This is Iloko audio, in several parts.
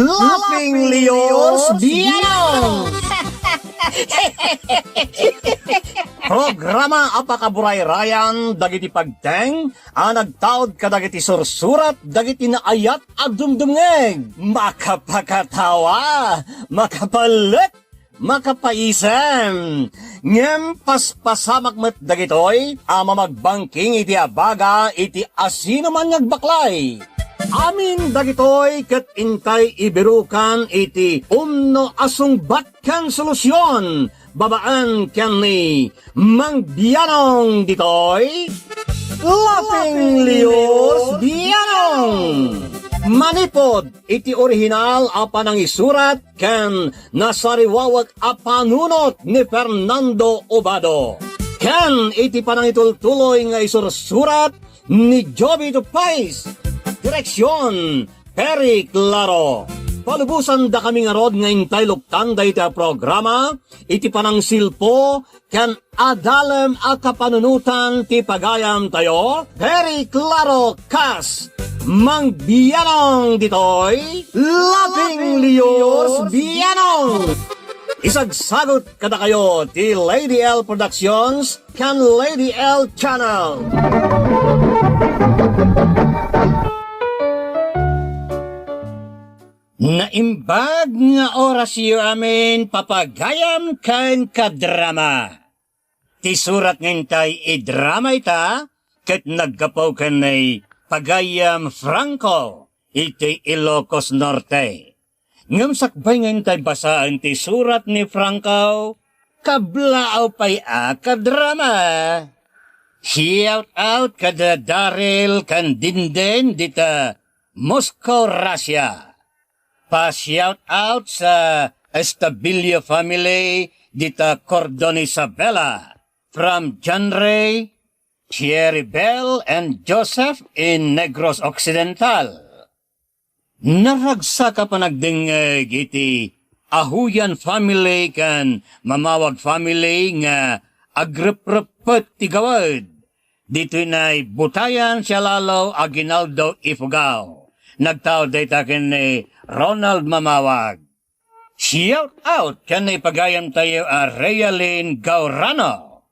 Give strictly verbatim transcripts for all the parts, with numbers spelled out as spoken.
Laughing Leos Bianong! Programa a pakaburayrayan dagiti pagteng a nagtaud kadagiti sursurat dagiti naayat a dumdumngeg. Makapakatawa, makapalek, makapaisem. Ngem paspasamak met dagitoy a mamagbangking iti abaga iti asinoman nga agbaklay. Amin dagitoy ket intay ibirukan iti umno a sungbat ken solusion babaen ken ni Mang Bianong ditoy. Laughing Leos Bianong! Manipod iti orihinal a panangisurat ken nasariwawek a panunot ni Fernando Obado, ken iti panangitultuloy nga isursurat ni Jovito Pais. Direksion, Perry Claro. Palubosan dakami ngarud nga intay luktan dayta a programa iti panangsilpo ken adalem a kapanunotan ti pagayamtayo, Perry Claro kas Mang Bianong ditoy, Laughing Leos Bianong. Isagsagut kadakayo ti Lady L Productions ken Lady L Channel. Naimbag nga orasyo amin, papagayam ken kadrama. Ti surat nga intay idrama ita ket naggapu ken ni Pagayam Franco iti Ilocos Norte. Ngem sakbay nga intay basaen ti surat ni Franco, kablaaw pay a kadrama. Shout out kada Daryl ken Dinden dita Moscow, Russia. Pa-shout out sa Estabilio family dita Cordon Isabela from John Ray, Thierry Bell, and Joseph in Negros Occidental. Naragsak a panagdengngeg iti Ahuyan family ken Mamawag family nga agrepreppet ti gawed. Ditoy nay Butayan, Sialalo, Aguinaldo, Ifugao. Nagtaud dayta ken ni Ronald Mamawag. Shout out ken ni pagayamtayo a Realin Gaurano.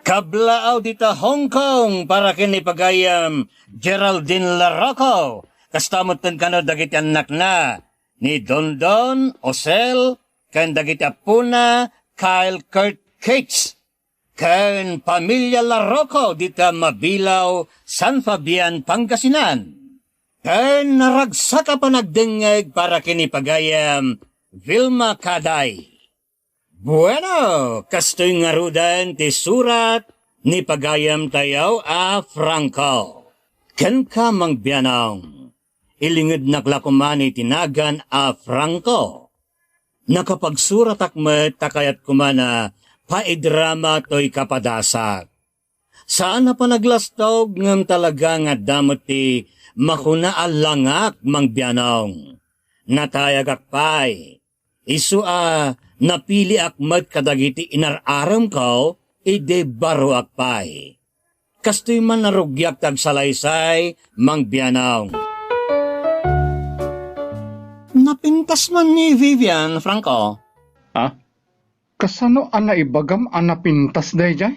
Kablaaw dita Hong Kong para ken ni pagayam Geraldine Larocco. Kasta metten kano dagiti annakna ni Dondon, Osel, ken dagiti appona Kyle, Kurt, Kates, ken pamilia Larocco dita Mabilaw, San Fabian, Pangasinan. Ken naragsak a panagdengngeg para ken ni pagayam Vilma Caday. Bueno, kastoy ngaruden ti surat ni pagayamtayo a Franco. Kenka, Mang Bianong, ilingednak la koma iti nagan a Franco. Nakapagsuratak met ta kayat koma a paidrama toy kapadasak. Saan a panaglastog ngem talaga nga adda met ti makuna a langak, Mang Bianong. Natayagak pay. Isu a napiliak met kadagiti inar-aremko idi baroak pay. Kastoy man a rugiak ti agsalaysay, Mang Bianong. Napintas man ni Vivian, Franco. Ah? Kasano a naibagam a napintas daydiay?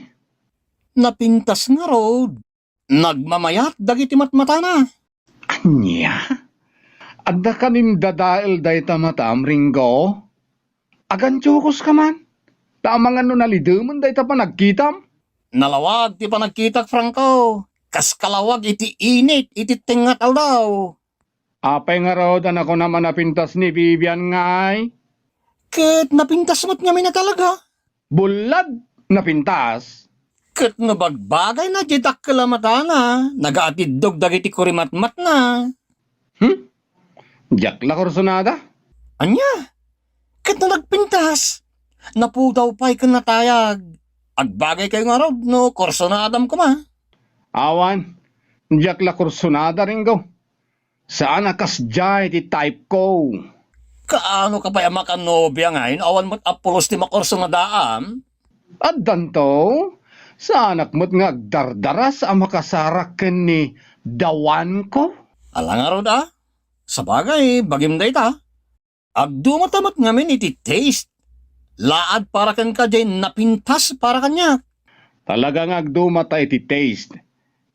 Napintas ngarud. Nagmamayat dagiti matmatana. Ania? Adda kanindadael dayta matam, Ringo? Agantiokos ka man? Ta amangan no nalidemen dayta panagkitam? Nalawag ti panagkitak, Franco. Kas kalawag iti init iti tengnga aldaw. Apay ngarud a nakunam a napintas ni Vivian ngay? Ket napintas met ngamin a talaga. Bullad, napintas. Ket no bagbagayna diay dakkel a matana, nagaatiddog dagiti kurimatmatna. Hmm? Diak la kursonada. Ania? Ket no nagpintas, napudaw pay ken natayag. Agbagaykayo ngarud no kursonadam koma. Awan, diak la kursonada, Ringo. Saan a kasdiay ti type ko. Kaano ka pay a makanobia ngay no awan met a pulos ti makursonadaam? Addanto, saanak met nga agdardaras a makasarak ken ni dawanko. Ala ngarud a, sabagay, bagim dayta. Agdumata met ngamin iti taste. Laad para kenka diay napintas para kaniak. Talaga nga agdumata iti taste.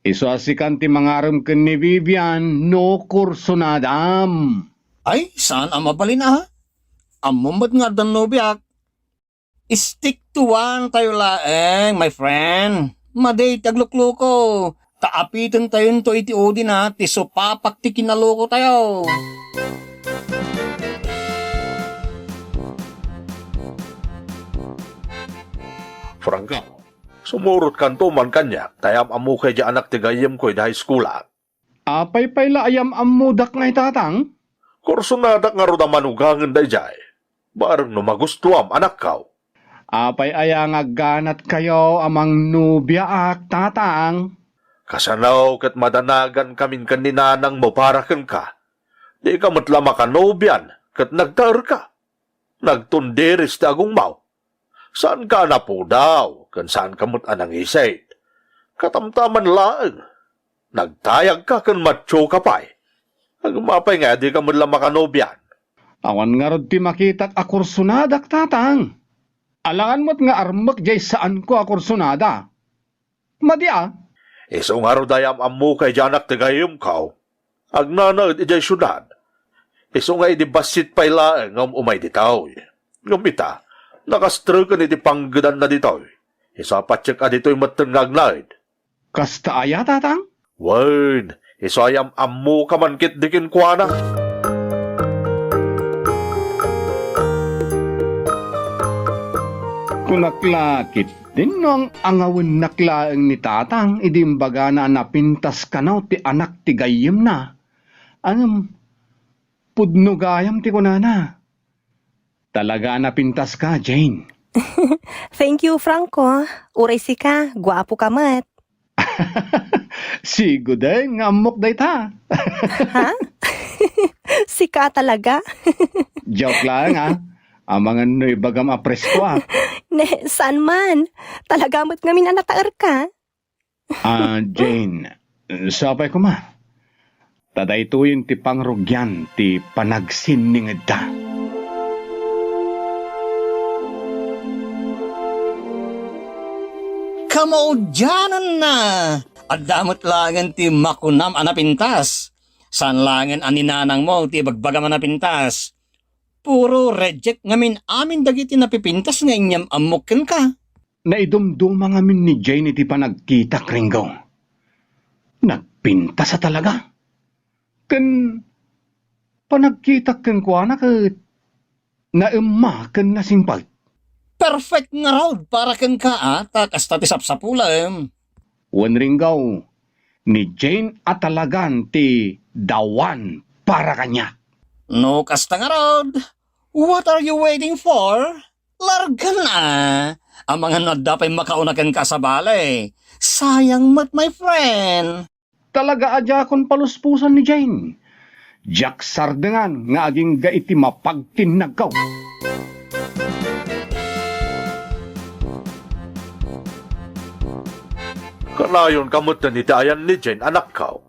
Isu a sikan ti mangarem ken ni Vivian no kursunadam. Ay, saan a mabalin a. Ammom met nga addan nobiak. Stick to one tayo laeng, my friend. Madi ti aglukluko. Ta apitentayo iti udina ti supapak ti kinaluko tayo. Franco, sumurotkanto man kaniak ta am-ammok diay anak ti gayyemko idi high school-ak. Apay pay la a yam-ammodak ngay, tatang? Kursunadak ngarud a manugangen daydiay. Bareng no magustuam, anakko. Apay aya nga agganatkayo a mangnobiaak, tatang? Kasano ket madanagan kamin ken ni nanangmo para kenka? Dika met la makanobian ket nagtaerka. Nagtundiris ti agungmaw. Saanka a napudaw, ken saanka met a nangisit. Katamtaman laeng. Nagtayagka ken matioka pay. Agmapay nga dika met la makanobian. Awan ngarud ti makitak a kursunadak, tatang. Alangan met nga armek diay saanko a kursunada. Madi a. Isu ngarud a yam-ammok diay anak ti gayyemko. Agnanaed idiay siudad. Isu nga idi bassit pay laeng nga um-umay ditoy. Ngem ita, nakastreken iti panggedanna ditoy. Isu a patiek a ditoy metten nga agnaed. Kasta aya, tatang? Wen, isu a yam-ammoka man ketdi kenkuana. Kunak la ketdin no ang-angawennak laeng ni tatang idi imbagana a napintas kano ti anak ti gayyemna. Ngem, pudno gayam ti kunana. Talaga a napintaska, Jane. Thank you, Franco. Uray sika, guapoka met. Siguden nga ammok dayta. Ha? Sika talaga? Joke lang, ah. Amangan no ibagam a presko, ah. Ne, saan man? Talaga met ngamin a nataerka? Ah, Jane, sapay koma. Ta daytoyen ti pangrugian ti panagsinningedta. Kamaudiananna! Adda met laengen ti makunam a napintas. Saan laengen a ni nanangmo ti ibagbagam a napintas. Puro reject ngamin amin dagiti napipintas nga inyam-ammok kenka. Naidumduma ngamin ni Jane iti panagkitak, Ringo. Nagpintas a talaga. Ken panagkitak kenkuana ket naemma ken nasingpet. Perfect ngarud para kenka, a, ta kasta ti sapsapulem. Wen, Ringo, ni Jane a talagan ti dawan para kaniak. No kasta ngarud, what are you waiting for? Largan a. Amangan no adda pay makauna kenka a sabali. Sayang met, my friend. Talaga a diakon paluspusan ni Jane. Diak sardengan nga agingga iti mapagtinnagko. Kanayon ka met iti ayan ni Jane, anakko.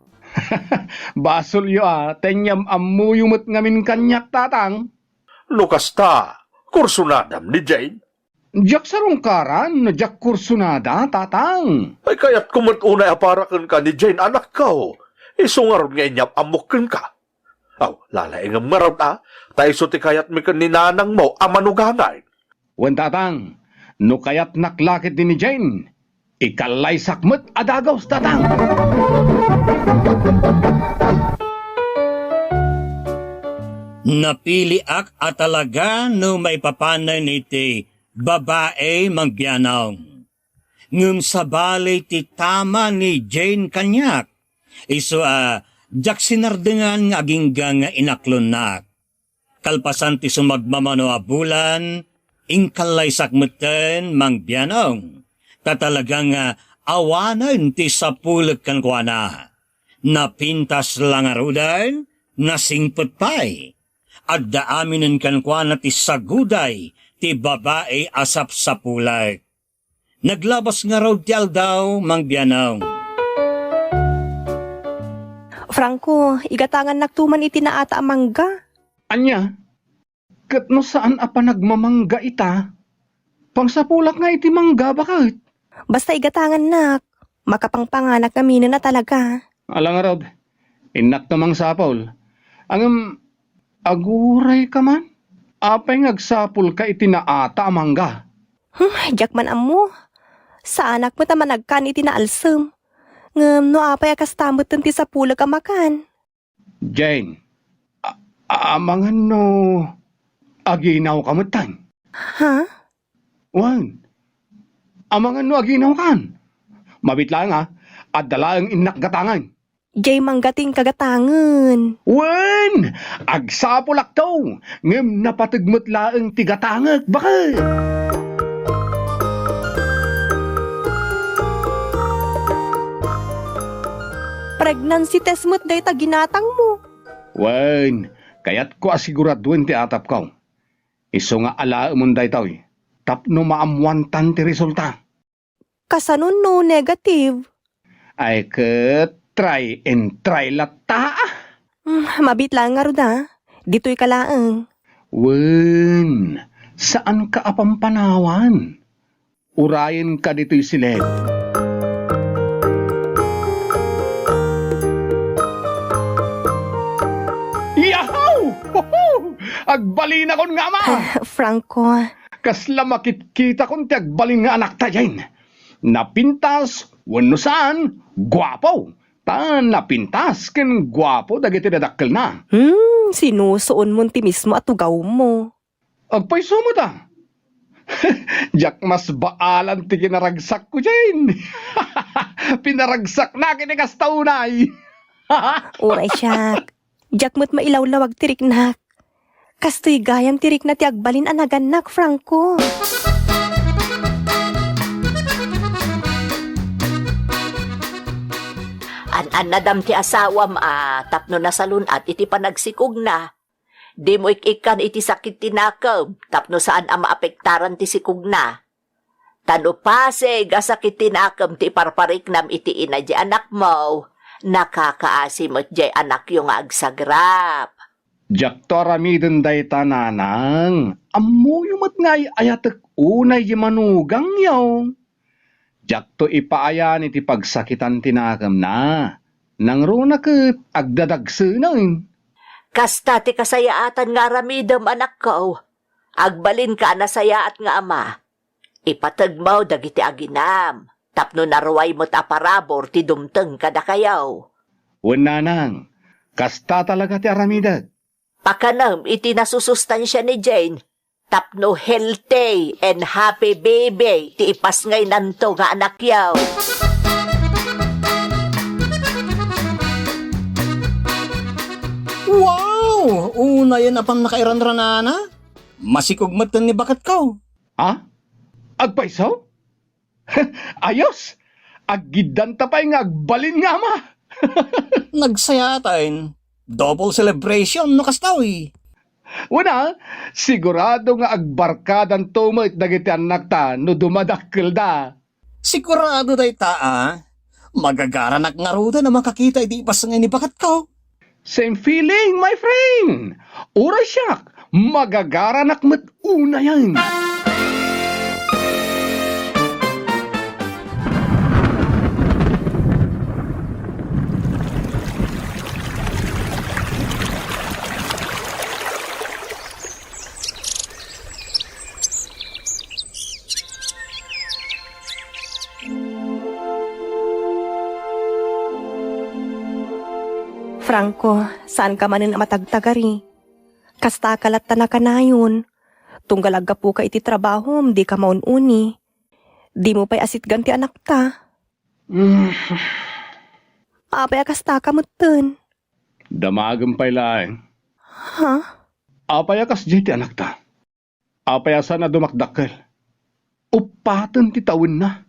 Basolyo a, ta inyam-ammoyo met ngamin kaniak, tatang. No kasta, kursunadam ni Jane? Diak sarungkaran no diak kursunada, tatang. Ay, kayatko met unay a para kenka ni Jane, anakko. Isu ngarud nga inyam-ammok kenka. Aw, lalaingem ngarud a, ta isu ti kayatmi ken ni nanangmo a manugangen. Wen, tatang, no kayatnak la ketdi ni Jane, ikallaysak met a dagus, tatang. Napiliak a talaga no maipapanen iti babai, Mang Bianong. Ngem sabali ti tama ni Jane kaniak, isu a diak sinardengan nga agingga nga inaklonnak. Kalpasan ti sumagmamano a bulan, inkallaysak metten, Mang Bianong, ta talaga nga awanen ti sapulek kenkuana. Napintas la ngaruden, nasingpet pay. Adda aminen kenkuana ti saguday ti babai a sapsapulek. Naglabas ngarud ti aldaw, Mang Bianong. Franco, igatangannak to man iti naata a mangga. Ania? Ket no saan a panagmamangga ita, pangsapulak nga iti mangga, baket. Basta igatangannak, makapangpanganak ngamin a talaga. Ala ngarud, innak ta mangsapul. Ngem, agurayka man? Apay nga agsapulka iti naata a mangga? Hmm, diak man ammo. Saanak met a managkan iti naalsem. Ngem no apay a kasta metten ti sapulek a makan? Jane, a-, amangan no aginawka metten? Ha? Wen, amangan no aginawkan? Mabit laeng a, adda laeng innak gatangen. Jay manggating kagatangen. Wen, agsapulakto, ngem napateg met laeng ti gatangek, baket. Pregnancy test met dayta ginatangmo. Wen, kayatko a siguraduen ti atapko. Isu nga alaemon daytoy tapno maammoantan ti resulta. Kasano no negative? Ay ket try and try latta. Hmm, mabit laeng ngarud a. Ditoyka laeng. Wen, saanka a pampanawan. Urayenka ditoy siled. Yahoo! Huhu! Agbalinakon nga ama! Ah, Franco. Kasla makitkitakon ti agbalin nga anakta, Jane. Napintas, wenno saan, guapo. Ta napintas ken guapo dagiti dadakkelna. Hmm, sinusuonmon ti mismo a tugawmo. Agpayso met a. Diak masbaalan ti kinaragsakko, Jane. Pinaragsaknak iti kasta unay. Uray siak. Diak met mailawlawag ti riknak. Kastoy gayam ti rikna ti agbalin a nagannak, Franco. An-annadam ti asawam a tapno nasalun-at iti panagsikogna. Dimo ik-ikkan iti sakit ti nakem tapno saan a maapektaran ti sikogna. Ta no pasig a sakit ti nakem ti iparpariknam iti ina diay anakmo, nakakaasi met diay anakyo nga agsagrap. Diakto aramiden dayta, nanang. Ammoyo met nga ay-ayatek unay diay manugangyo. Diakto ipaayan iti pagsakitan ti nakemna. Nangruna ket agdadagsenen. Kasta ti kasayaatan nga aramidem, anakko. Agbalinka a nasayaat nga ama. Ipategmo dagiti aginam, tapno naruay met a parabur ti dumteng kadakayo. Wen, nanang, kasta talaga ti aramidek. Pakanem iti nasusustansia ni Jane tapno healthy and happy baby ti ipasngaynanto nga anakyo. Wow! Unayen a pannakairanranana. Masikog metten ni baketko. Ha? Agpayso? Ayos! Aggiddanta pay nga agbalin nga ama! Nagsayaaten. Double celebration no kasta, uy. Wen a, sigurado nga agbarkadanto met dagiti annakta no dumadakkelda. Sigurado dayta a. Magagaranak ngaruden a makakita iti ipasngay ni baketko. Same feeling, my friend! Uray siak, magagaranak met unayen. Franco, saanka manen a matagtagari. Kastaka latta nakanayon. Tunggal aggapuka iti trabahom, dika maun-uni. Dimo pay asitgan ti anakta. Mm. Apay a kastaka metten? Damagem pay laeng. Ha? Apay a kasdiay ti anakta? Apay a saan a dumakdakkel? Uppaten ti tawenna.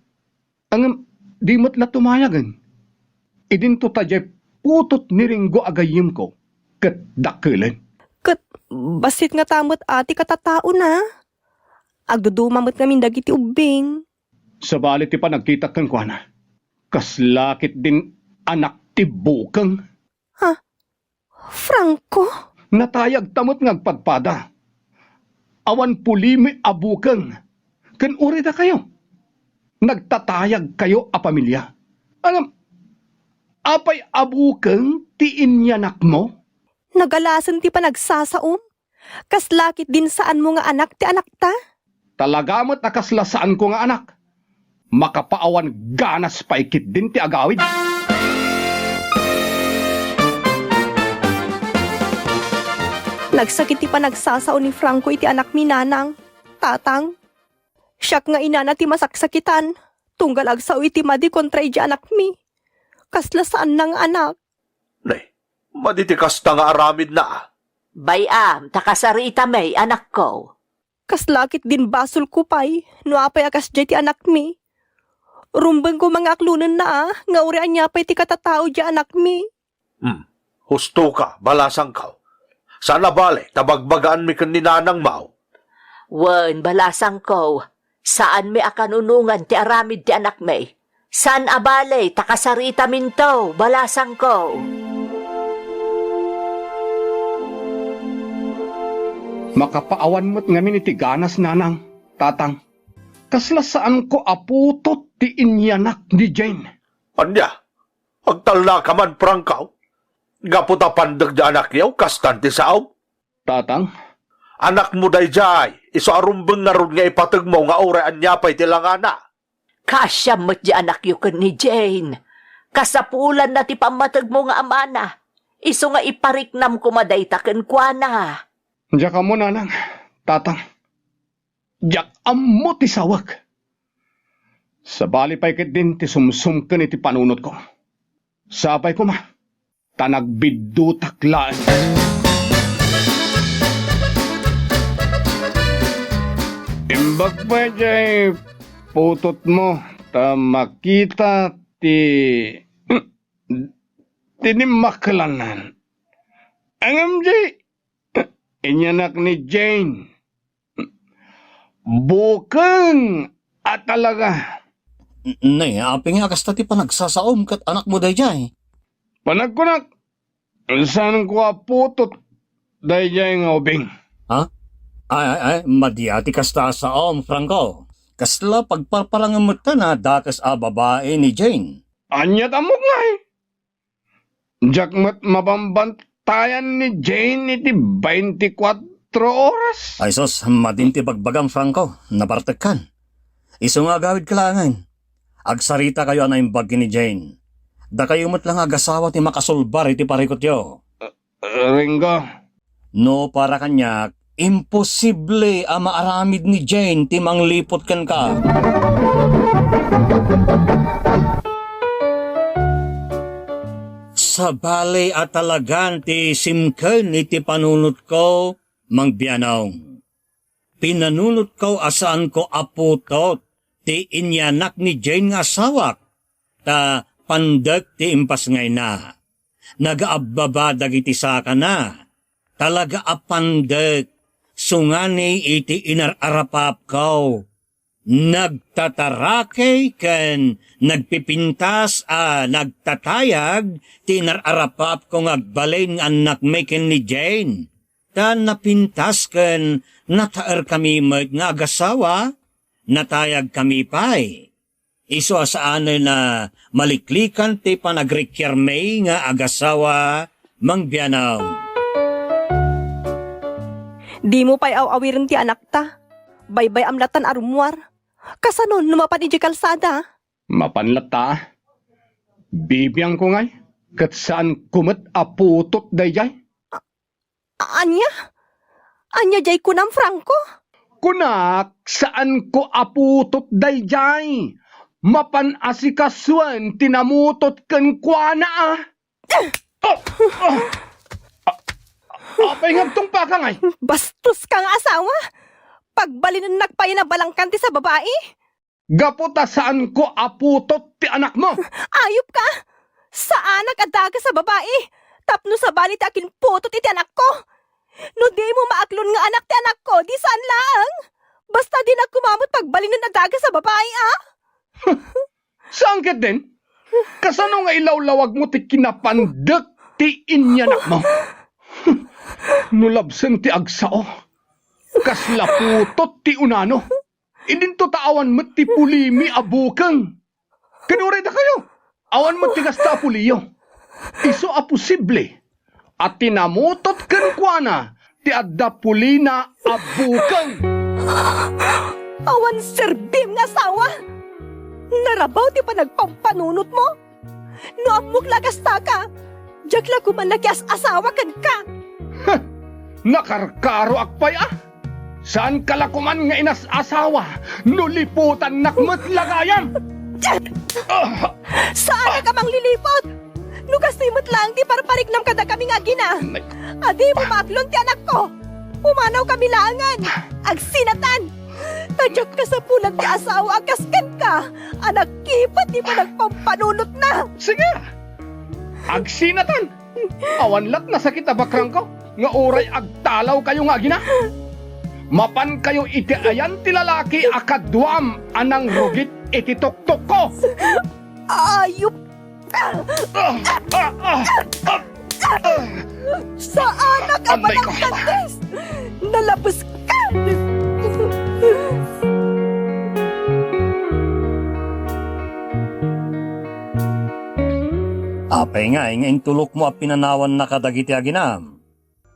Ngem di met la tumayagen. Idinto ta diay putot ni Ringo a gayyemko ket dakkelen. Ket bassit ngata met a ti katataona. Agduduma met ngamin dagiti ubbing. Sabali ti panagkitak kenkuana, kasla ketdin anak ti bukeng. Ha? Franco? Natayagta met nga agpadpada. Awan pulimi a bukeng ken uray dakayo. Nagtatayagkayo a pamilia. Ngem, apay a bukeng ti inyanakmo? Nagalasen ti panagsasaom. Kasla ketdin saanmo nga anak ti anakta? Talaga met a kasla saanko nga anak. Makapaawan ganas pay ketdin ti agawid. Nagsakit ti panagsasao ni Franco iti anakmi, Nanang, Tatang. Siak nga inana ti masaksakitan, tunggal agsao iti madi kontra idiay anakmi. Kasla saanna nga anak. Nay, madi ti kasta nga aramidna, a? Bay-am, ta kasaritamay, anakko. Kasla ketdin basolko pay, no apay a kasdiay ti anakmi. Rumbeng koma nga aklonenna, a, nga uray ania pay ti katatao diay anakmi. Hmm. Husto ka, balasangko. Saan a bale, ta bagbagaanmi ken ni nanangmo. Wen, balasangko, saanmi a kanunongan ti aramid ti anakmi. Saan a bale, ta kasaritaminto, balasangko. Makapaawan met ngamin iti ganas, Nanang, Tatang. Kasla saanko a putot ti inyanak ni Jane. Ania? Agtalnaka man, Franco? Gapu ta pandek diay anakyo, kastan ti saom? Tatang? Anakmo daydiay, isu a rumbeng ngarud nga ipategmo nga uray ania pay ti langana. Kaasiam met diay anakyo ken ni Jane. Kasapulanna ti pammategmo nga amana. Isu nga ipariknam koma dayta kenkuana. Diak ammo, Nanang, Tatang. Diak ammo ti sawek. Sabali pay ketdin ti sumsumken iti panunotko. Sapay koma, ta nagbiddutak laeng. Imbag pay diay putotmo, ta makita ti, ti dimmakelanan. Ngem diay inyanak ni Jane. Bukeng a talaga. N-, ne, apay nga kasta ti panagsasaom ket anakmo daydiay? Panagkunak, saanko a putot daydiay nga ubing. Ha? Ay, ay, ay, madi a ti kasta a saom, Franco. Kasla pagparparangem met a dakes a babai ni Jane. Ania ti ammok ngay? Diak met mabambantayan ni Jane iti baintikwatro oras. Ay sus, madin ti bagbagam, Franco. Nabartekkan. Isu nga agawidka laengen. Agsaritakayo a naimbag ken ni Jane. Dakayo met la nga agasawa ti makasulbar iti parikutyo. Ringo. No para kaniak, imposible a maaramid ni Jane ti mangliput kenka. Sabali a talagan ti simken iti panunotko, Mang Bianong. Pinanunotko a saanko a putot ti inyanak ni Jane nga asawak, ta pandek ti impasngayna. Nagaabbaba dagiti sakana. Talaga a pandek, sungani iti inar-arapapko. Nagtatarakey ken nagpipintas a nagtatayag ti inar-arapapko nga agbalin nga annakmi ken ni Jane. Ta napintas ken nataerkami met nga agasawa, natayagkami pay. Isu a saanen a maliklikan ti panagrikiarmi nga agasawa, Mang Bianong. Dimo pay aw-awiren ti anakta. Baybay-am latan a rummuar. Kasano no mapan idiay kalsada? Mapan latta. Bibiangko ngay, ket saanko met a putot daydiay. Ania? Ania diay kunam, Franco? Kunak, saanko a putot daydiay. Mapan asikasuen ti namutot kenkuana, a. Oh! Oh! A-, apay nga agtungpaka ngay? Bastos ka nga asawa! Pagbalinennak pay a balangkan ti sa babai? Gapu ta saanko a putot ti anakmo. Ayup ka! Saanak a dagas a babai tapno sabali ti akinputot iti anakko. No dimo maaklon nga anak ti anakko, di saan laeng. Basta dinak koma met pagbalinen a dagas a babai, a? Saan ketdin? Kasano nga ilawlawagmo ti kinapandek ti inyanakmo? No labsen ti agsao, Kasla putot ti unano. Idinto ta awan met ti pulimi a bukeng. Ken uray dakayo, awan met ti kasta a puliyo. Isu a posible a tinamutot kenkuana ti adda pulina a bukeng. Awan serbim nga asawa! Narabaw ti panagpampanunotmo? No ammok la kastaka, diak la koma nakias-asawa kenka. Heh! Nakarkaroak pay a! Saanka la koman nga inas-asawa no liputannak met la gayam! Ah! Saanak a mangliliput! No kastoy met laeng ti parpariknam kadakami nga agina, adimo maaklon ti anakko! Pumanawkami laengen! Agsinatan! Ta diak kasapulan ti asawa a kas kenka a nakipet ti panagpampanunotna! Sige! Agsinatan! Awan lat nasakit a bakrangko nga uray agtalawkayo nga agina. Mapankayo iti ayan ti lalaki a kaduam a nangrugit iti tuktokko. Ayup! Ah, ah, ah, ah, ah. Saanak a Anay ko. Panagkantis! Nalapeska! Apay ngay nga intulokmo a pinanawanna kadagiti aginam?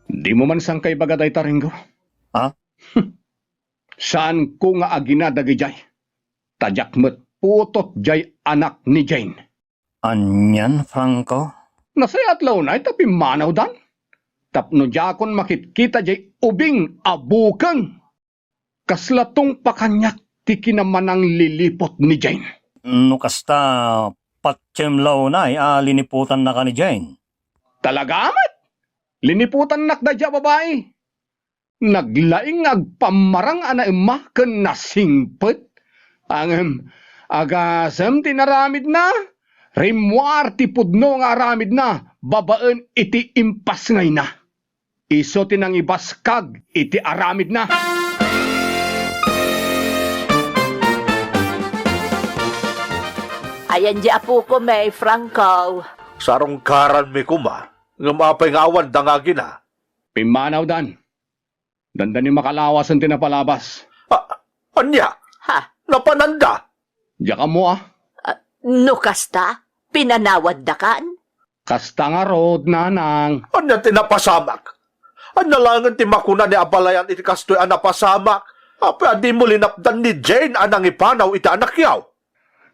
Dimo man sangka ibaga dayta, Ringo? Ha? Saanko nga agina dagidiay. Ta diak met putot diay anak ni Jane. Anian, Franco? Nasayaat la unay ta pimmanawdan. Tapno diakon makitkita diay ubing a bukeng. Kasla tungpa kaniak ti kinamanangliliput ni Jane. No kasta, patiem la unay a liniputannaka ni Jane. Talaga met! Liniputannak daydiay a babai. Naglaing nga agpammarang a naemma ken nasingpet. Ngem agasem ti inaramidna, rimmuar ti pudno nga aramidna babaen iti impasngayna. Isu ti nangibaskag iti aramidna. Ayan di apoko, May Franco. Sarungkaranmi koma, ngem apay nga awan da nga agina? Pimmanawdan. Dandani makalawasen ti napalabas. A-, ania? Ha? Napananda? Diak ammo a. A, no kasta, pinanawaddakan? Kasta ngarud, nanang. Ania ti napasamak? Ania laengen ti makuna ni abalayan iti kastoy a napasamak? Apay a dimo linapdan ni Jane a nangipanaw iti anakyaw?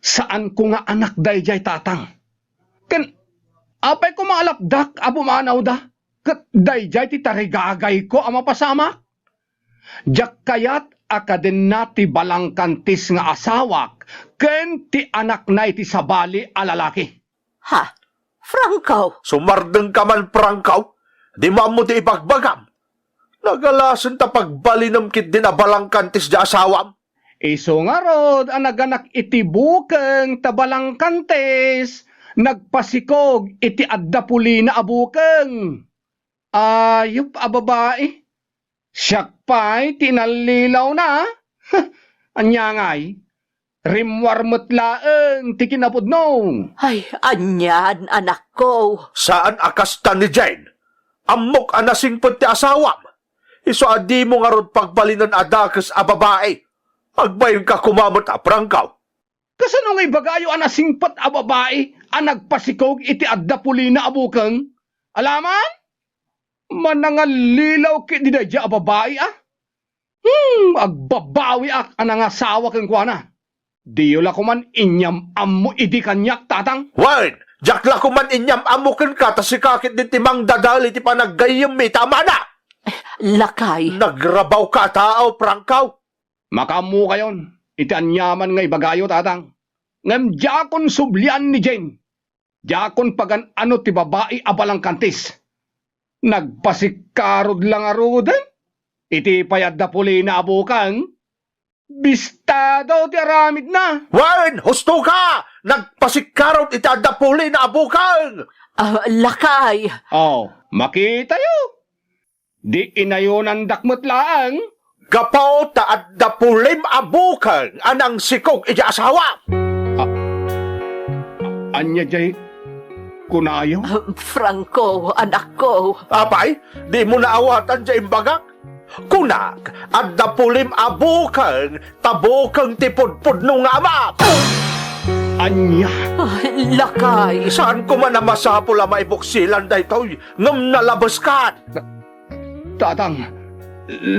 Saanko nga anak daydiay, tatang. Ken apay koma a lapdak a pumanawda ket daydiay ti tarigagayko a mapasamak? Diak kayat a kadenna ti balangkantis nga asawak ken ti anakna iti sabali a lalaki. Ha? Franco? Sumardengka man, Franco? Dimo ammo ti ibagbagam? Nagalasen ta pagbalinem ketdin a balangkantis ti asawam. Isu ngarud a naganak iti bukeng ta balangkantis, nagpasikog iti adda pulina a bukeng. Ayup a babai. Siak pay ti inallilawna. Ania ngay? Rimmuar met laeng ti kinapudno. Ay, anian, anakko. Saan a kasta ni Jane. Ammok a nasingpet ti asawam. Isu a dimo ngarud pagbalinen a dakes a babai. Agbainka koma met a Franco. Kasano nga ibagayo a nasingpet a babai a nagpasikog iti adda pulina a bukeng? Alaman? Manangallilaw ketdi daydiay a babai a? Hmm, agbabawiak a nangasawa kenkuana. Diyo la koman inyam-ammo idi kaniak, tatang? Wen, diak la koman inyam-ammo kenka ta sika ketdi ti mangdadal iti panaggayyemmi ita a mana. Lakay. Nagrabawka a tao, Franco. Makaammokayon iti aniaman nga ibagayo, tatang. Ngem diakon sublian ni Jane. Diakon pagan-ano ti babai a balangkantis. Nagpasikkarod la ngaruden iti pay adda pulina a bukeng. Bistado ti aramidna. Wen, husto ka! Nagpasikkarod iti adda pulina a bukeng! Ah, lakay! Oh, makitayo. Di inayonandak met laeng. Gapu ta adda pulim a bukeng a nangsikog iti asawa. A-, ania jay kunayo? Ah, Franco, anakko. Apay, dimo naawatan jay imbagak? Kunak, adda pulim a bukeng, ta bukeng ti pudpudno nga amam. Ania? Ay, lakay. Saan koma a masapul a maibuksilan daytoy, ngem nalabeskan. Tatang,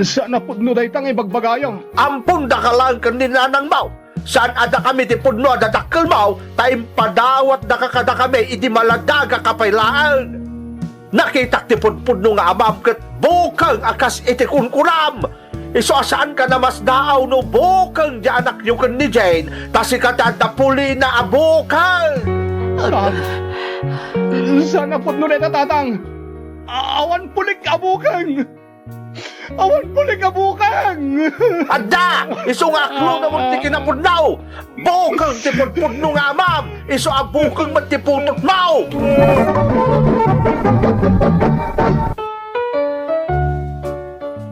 saan a pudno dayta nga ibagbagayo. Amponda ka laeng ken ni nanangmo. Saan a dakami ti pudno a dadakkelmo, ta impadawatdaka kadakami idi maladaga ka pay laeng. Nakitak ti pudpudno nga amam ket bukeng a kas iti kunkunam. Isu a saanka a masdaaw no bukeng ti anakyo ken ni Jane, ta sika ti adda pulina a bukeng. Saan? Saan a pudno dayta, Tatang? A-, awan pulik a bukeng. Awan pulik a bukeng. Adda! Isu nga aklona met ti kinapudno. Bukeng ti pudpudno nga amam. Isu a bukeng met ti putotmo.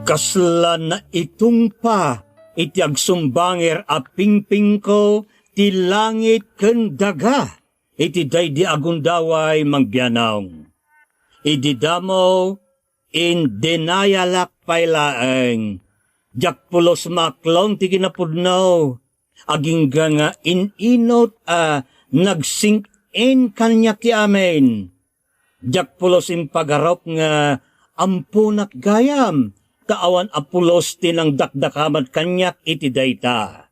Kasla naitungpa iti agsumbanger a pingpingko ti langit ken daga iti daydi a gundaway, Mang Bianong. Idi damo, in denialak pay laeng. Diak pulos maaklon ti kinapudno. Agingga nga in-inut a nag-sink in kaniak ti amin. Diak pulos impagarup nga amponak gayam, ta awan a pulos ti nangdakdakamat kaniak iti dayta.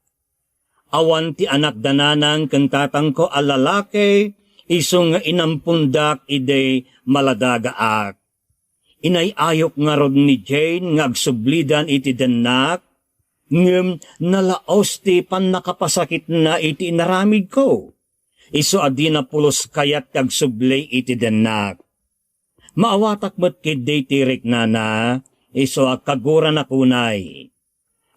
Awan ti anak da nanang ken tatangko a lalaki, isu nga inampondak idi maladagaak. Inay-ayok ngarud ni Jane nga agsublidan iti dennak, ngem nalaos ti pannakapasakitna iti inaramidko. Isu a dina pulos kayat ti agsubli iti dennak. Maawatak met ketdi ti riknana, isu a kaguranakon.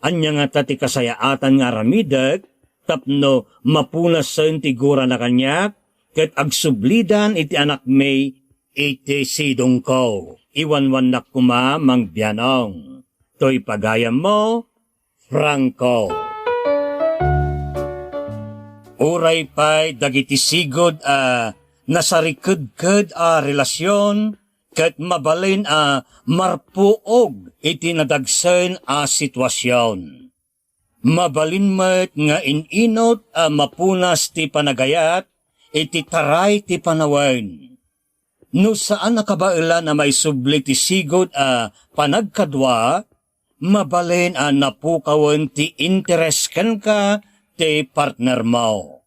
Ania ngata ti kasayaatan nga aramidek tapno mapunasen ti gurana kaniak ket agsublidan iti anakmi iti sidongko? Iwanwannak koma, Mang Bianong. Toy pagayammo, Franco. Uray pay dagiti sigud a nasarikedked a relasion ket mabalin a marpuog iti nadagsen a situasion. Mabalin met nga in-inut a mapunas ti panagayat iti taray ti panawen. No saan a kabaelan a maisubli ti sigud a panagkadua, mabalin a napukawen ti interes kenka ti partnermo.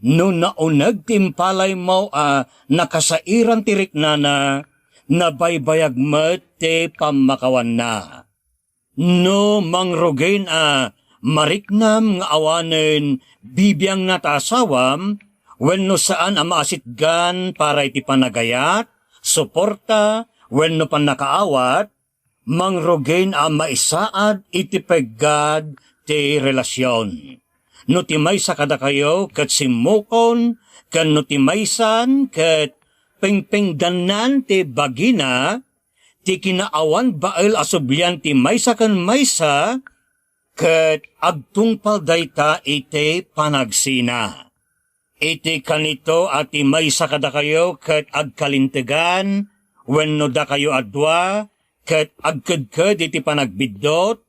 No nauneg ti impalaymo a nakasairan ti riknana, nabaybayag met ti pammakawanna. No mangrugin a mariknam nga awanen bibiangna ta asawam, wenno saan a maasitgan para iti panagayat, suporta, wenno pannakaawat, mangrugin a maisaad iti peggad ti relasion. No ti maysa kadakayo ket simmukon, ken no ti maysan ket pengpengdannan ti bagina, ti kinaawan bael a sublian ti maysa ken maysa, ket agtungpal dayta iti panagsina. Iti kanito a ti maysa kadakayo ket agkalintegan, wenno dakayo a dua ket agkedked iti panagbiddut,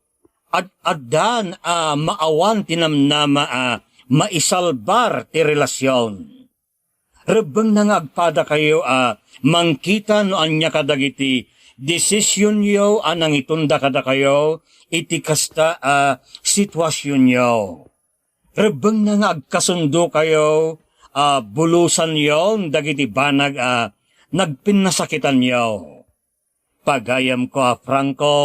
ad-addan a maawan ti namnama a maisalbar ti relasion. Rebbengna nga agpadakayo a mangkita no ania kadagiti desisionyo a nangitonda kadakayo iti kasta a situasionyo. Rebbengna nga agkasundokayo a bulosanyon dagiti banag a nagpinnasakitanyo. Pagayamko a Franco,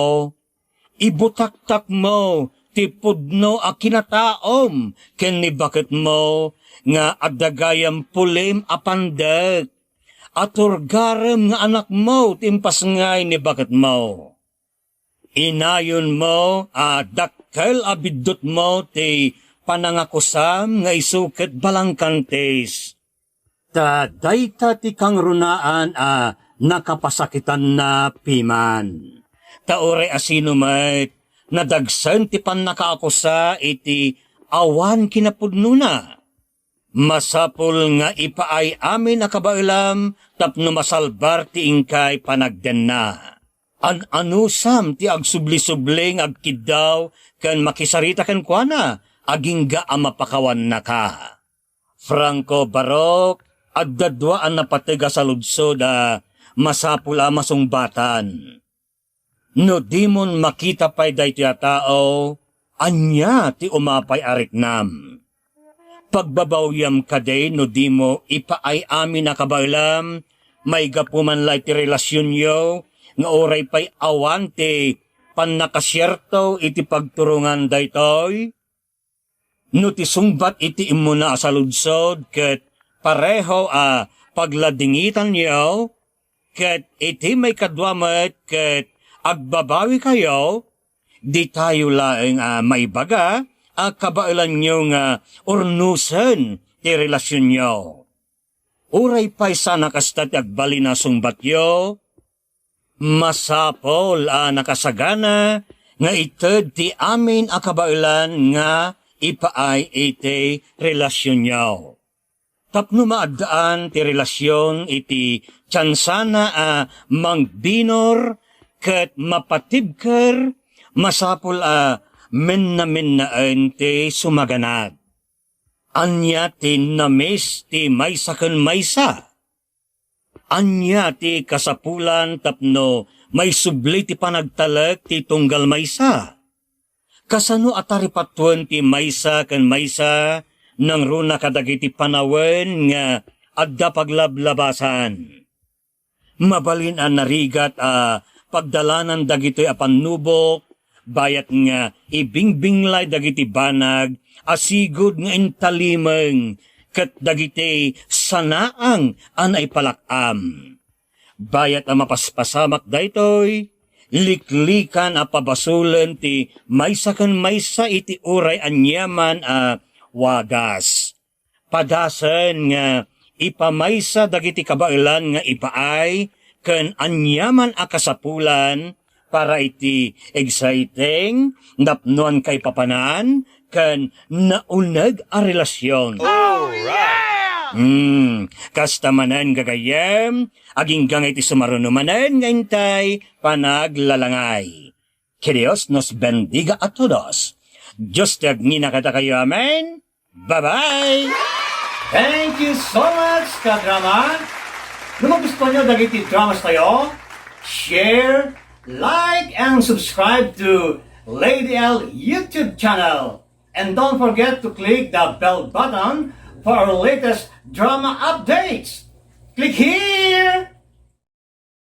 ibutaktakmo ti pudno a kinataom ken ni baketmo nga adda gayam pulim a pandek. Aturgarem nga anakmo ti impasngay ni baketmo. Inayonmo a dakkel a biddutmo ti panangakusam nga isu ket balangkantis. Ta dayta ti kangrunaan a nakapasakitanna piman. Ta uray asino met, nadagsen ti pannakaakusa iti awan kinapudnona. Masapul nga ipaay amin a kabaelam tapno masalbar ti inkay panagdenna. An-anusam ti agsubli-subli nga agkiddaw ken makisarita kenkuana, agingga a mapakawannaka. Franco Barok, adda dua a napateg a saludsod a masapul a masungbatan. No dimon makita pay daytoy a tao, ania ti umapay a riknam? Pagbabawiam kadi no dimo ipaay amin a kabaelam, maigapu man la iti relasionyo nga uray pay awan ti pannakasierto iti pagturongan daytoy? No ti sungbat iti immuna a saludsod ket pareho a pagladingitanyo, ket iti maikadua met ket agbabawikayo, ditayo laeng a maibaga a kabaelanyo nga urnosen ti relasionyo. Uray pay saan a kasta ti agbalin a sungbatyo, masapul a nakasagana nga ited ti amin a kabaelan nga ipaay iti relasionyo. Tapno maaddaan ti relasion iti tiansana a mangbinor ket mapatibker, masapul a mennamennaen ti sumaganad. Ania ti namis ti maysa ken maysa? Ania ti kasapulan tapno maisubli ti panagtalek ti tunggal maysa? Kasano a taripatuen ti maysa ken maysa nangruna kadagiti panawen nga adda paglablabasan? Mabalin a narigat a pagdalanan dagitoy a pannubok, bayat nga ibingbinglay dagiti banag a sigud nga intalimeng ket dagiti sanaang a naipalak-am. Bayat a mapaspasamak daytoy, liklikan a pabasolen ti maysa ken maysa iti uray aniaman a wagas. Padasen nga ipamaysa dagiti kabaelan nga ipaay ken aniaman a kasapulan para iti exciting, napnoan kaipapanan, ken nauneg a relasion. Alright! Hmm, kasta manen gagayyem, agingga nga iti sumaruno manen nga intay panaglalangay. Que Dios nos bendiga a todos. Dios ti agngina kadakayo. Amen. Bye-bye! Thank you so much, kadrama! No magustuhan nyo dagiti dramas tayo, share, like, and subscribe to Lady L YouTube channel. And don't forget to click the bell button for our latest drama updates. Click here!